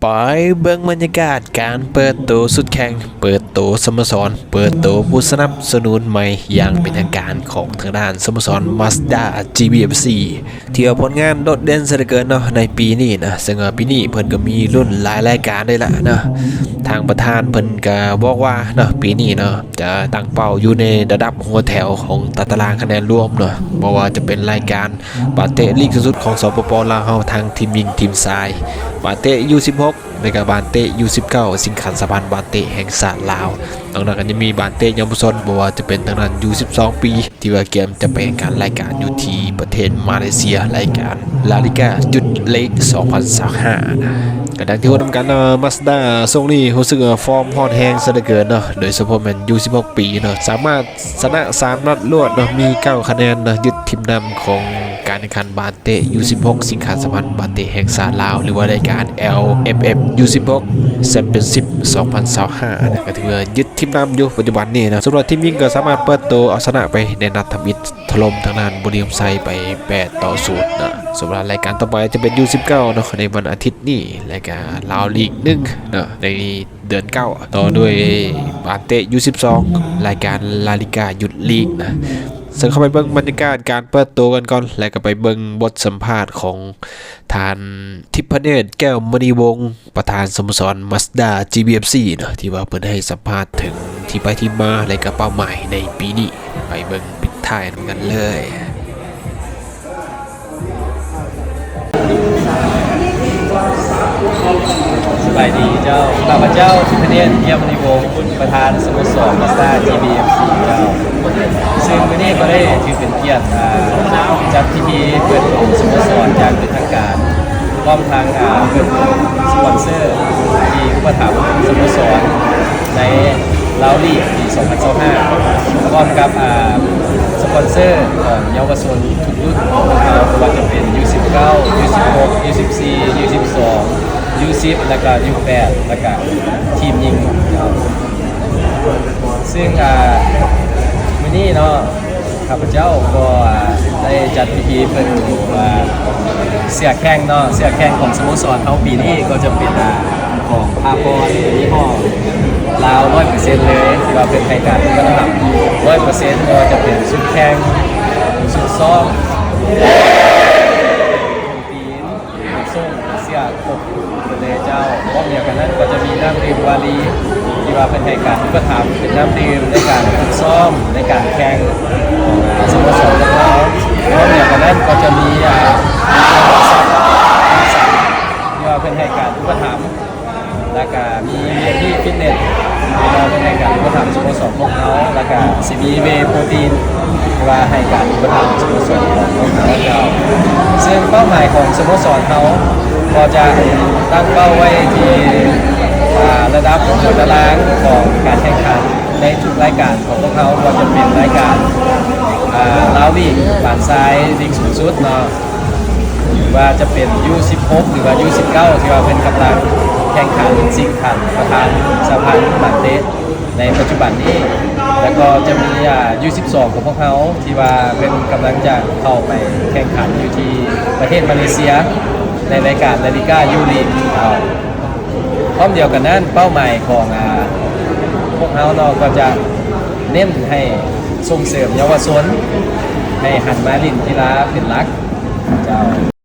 ໄປເບິ່ງບັນຍາກາດການເປີດໂຕຊຸດແຂ່ງ, ເປີດໂຕສະໂມສອນ, ເປີດໂຕຜູ້ສະໜັບສະໜູນໃໝ່ຢ່າງເປັນທາງການຂອງທາງດ້ານສະໂມສອນ Mazda ຈີບີເອັຟຊີ ທີ່ວ່າຜົນງານໂດດເດັ່ນເສຍເຫຼືອເກີນເນາະໃນປີນີ້ນະ. ເຊິ່ງວ່າປີນີ້ເພິ່ນກໍມີລຸ້ນຫຼາຍລາຍການເລີຍລະເນາະ. ທາງປະທານເພິ່ນກໍບອກວ່າເນາະ ປີນີ້ເນາະ ຈະຕັ້ງເປົ້າຢູ່ໃນລະດັບຫົວແຖວຂອງຕາຕະລາງຄະແນນລວມເນາະ, ບໍ່ວ່າຈະເປັນລາຍການບານເຕະລີກສູງສຸດຂອງ ສປປ ລາວເຮົາ ທັງທີມຍິງ, ທີມຊາຍ, ບານເຕະ ຢູສິບຫົກ ແລະກະບານເຕະ ຢູສິບເກົ້າ ຊິງຂັນສາພັນບານເຕະແຫ່ງຊາດລາວ. ນອກນັ້ນກໍຍັງມີບານເຕະເຍົາວະຊົນ, ບໍ່ວ່າຈະເປັນທາງດ້ານ ຢູສິບສອງປີ ທີ່ວ່າກຽມຈະໄປແຂ່ງຂັນລາຍການຢູ່ທີ່ປະເທດມາເລເຊຍ, ລາຍການ ລາລີກາ ຢູດລີກ ສອງພັນຊາວຫ້າ. ກໍດັ່ງທີ່ຮູ້ນຳກັນເນາະ, ມາສດ້າຊ່ວງນີ້ຮູ້ສຶກວ່າຟອມຮ້ອນແຮງເສຍເຫຼືອເກີນເນາະ, ໂດຍສະເພາະແມ່ນ ຢູສິບຫົກປີເນາະ, ສາມາດຊະນະສາມນັດລວດເນາະ, ມີເກົ້າຄະແນນເນາະ, ຍຶດທີມນຳຂອງການແຂ່ງຂັນບານເຕະ ຢູສິບຫົກ ຊິງຄາສາພັນບານເຕະແຫ່ງຊາດລາວ ຫຼືວ່າລາຍການ ແອລເອັຟເອັຟ ຢູສິບຫົກ ແຊມປຽນຊິບ ສອງພັນຊາວຫ້ານະ, ກໍຖືວ່າຍຶດທີມນຳຢູ່ປັດຈຸບັນນີ້ນະ. ສຳລັບທີມຍິງກໍສາມາດເປີດໂຕເອົາຊະນະໄປໃນນັດທຳອິດ ຖະຫຼົ່ມທາງດ້ານບໍລິຄຳໄຊໄປແປດຕໍ່ສູນນະ. ສຳລັບລາຍການຕໍ່ໄປຈະເປັນ ຢູສິບເກົ້າເນາະ ໃນວັນອາທິດນີ້, ແລະກະລາວລີກໜຶ່ງເນາະ ໃນເດືອນເກົ້າ ຕໍ່ດ້ວຍບານເຕະ ຢູສິບສອງ ລາຍການລາລີກາ ຢູດລີກນະ. ເຊິ່ງເຮົາໄປເບິ່ງບັນຍາກາດການເປີດໂຕກັນກ່ອນ ແລະກໍໄປເບິ່ງບົດສຳພາດຂອງທ່ານ ທິບພະເນດ ແກ້ວມະນີວົງ ປະທານສະໂມສອນ ມາສດ້າ ຈີບີເອັຟຊີເນາະ ທີ່ວ່າເພິ່ນໃຫ້ສຳພາດເຖິງທີ່ໄປທີ່ມາ ແລະກະເປົ້າໝາຍໃນປີນີ້. ໄປເບິ່ງປິດທ້າຍນຳກັນເລີຍ. ສະບາຍດີເຈົ້າ, ຂ້າພະເຈົ້າ ທິບພະເນດ ແກ້ວມະນີວົງ ປະທານສະໂມສອນ ມາສດ້າ ຈີບີເອັຟຊີ ເຈົ້າ. ເຊິ່ງມື້ນີ້ກໍໄດ້ຖືເປັນກຽດ ອາ ຈັດພິທີເປີດໂຕສະໂມສອນຢ່າງເປັນທາງການ ພ້ອມທັງ ອາ ເປີດໂຕສະປອນເຊີທີ່ອຸປະຖຳສະໂມສອນໃນລາວລີກປີສອງພັນຊາວຫ້າ ພ້ອມກັບ ອາ ສະປອນເຊີຂອງເຍົາວະຊົນທຸກລຸ້ນຂອງເຮົາ ບໍ່ວ່າຈະເປັນ ຢູສິບເກົ້າ ຢູສິບຫົກ ຢູສິບສີ່ ຢູສິບສອງ ຢູສິບ ແລະກະ ຢູແປດ ແລະກະທີມຍິງ. ເຊິ່ງ ອາ ມື້ນີ້ເນາະ ຂ້າພະເຈົ້າກໍ ອາ ໄດ້ຈັດພິທີເປີດໂຕ ອາ ເສື້ອແຂ່ງເນາະ, ເສື້ອແຂ່ງຂອງສະໂມສອນເຮົາປີນີ້ກໍຈະເປັນ ອາ ຂອງພາພອນ ຍີ່ຫໍ້ລາວຮ້ອຍເປີເຊັນເລີຍ ທີ່ວ່າເພິ່ນໃຫ້ການອຸປະຖຳຮ້ອຍເປີເຊັນ ບໍ່ວ່າຈະເປັນຊຸດແຂ່ງ, ຊຸດຊ້ອມ, ໂປຣຕີນ, ສົ່ງເສື້ອຄົບ ເລີຍເຈົ້າ. ພ້ອມດຽວກັນນັ້ນກໍຈະມີນ້ຳດື່ມວາລີ ທີ່ວ່າເພິ່ນໃຫ້ການອຸປະຖຳເປັນນ້ຳດື່ມໃນການຝຶກຊ້ອມ ໃນການແຂ່ງຂອງ ອາ ສະໂມສອນຂອງເຮົາ. ພ້ອມດຽວກັນນັ້ນກໍຈະມີ ອາ ທີ່ວ່າເພິ່ນໃຫ້ການອຸປະຖຳ ແລ້ວກະມີເວທີຟິດເນັດ ທີ່ວ່າເພິ່ນໃຫ້ການອຸປະຖຳສະໂມສອນຂອງເຮົາ, ແລ້ວກະຊິມີເວໂປຣຕີນ ທີ່ວ່າໃຫ້ການອຸປະຖຳສະໂມສອນຂອງພວກເຮົາເຈົ້າ. ເຊິ່ງເປົ້າໝາຍຂອງສະໂມສອນເຮົາກໍຈະຕັ້ງເປົ້າໄວ້ທີ່ ອາ ລະດັບຫົວຕາລາງຂອງການແຂ່ງຂັນໃນທຸກລາຍການຂອງພວກເຮົາ, ບໍ່ວ່າຈະເປັນລາຍການ ອາ ລາວລີກບານຊາຍ ລີກສູງສຸດເນາະ, ຫຼືວ່າຈະເປັນ ຢູສິບຫົກ ຫຼືວ່າ ຢູສິບເກົ້າ ທີ່ວ່າເພິ່ນກຳລັງແຂ່ງຂັນຊິງຂັນປະທານສະຫະພັນບານເຕະໃນປັດຈຸບັນນີ້, ແລ້ວກໍຈະມີ ອາ ຢູສິບສອງ ຂອງພວກເຮົາ ທີ່ວ່າເພິ່ນກຳລັງຈະເຂົ້າໄປແຂ່ງຂັນຢູ່ທີ່ປະເທດມາເລເຊຍ ໃນລາຍການລາລີກາ ຢູລີກ. ພ້ອມດຽວກັນນັ້ນ ເປົ້າໝາຍຂອງ ອາ ພວກເຮົາເນາະ ກໍຈະເນັ້ນໃຫ້ສົ່ງເສີມເຍົາວະຊົນໃຫ້ຫັນມາຫຼິ້ນກິລາເປັນຫຼັກເຈົ້າ.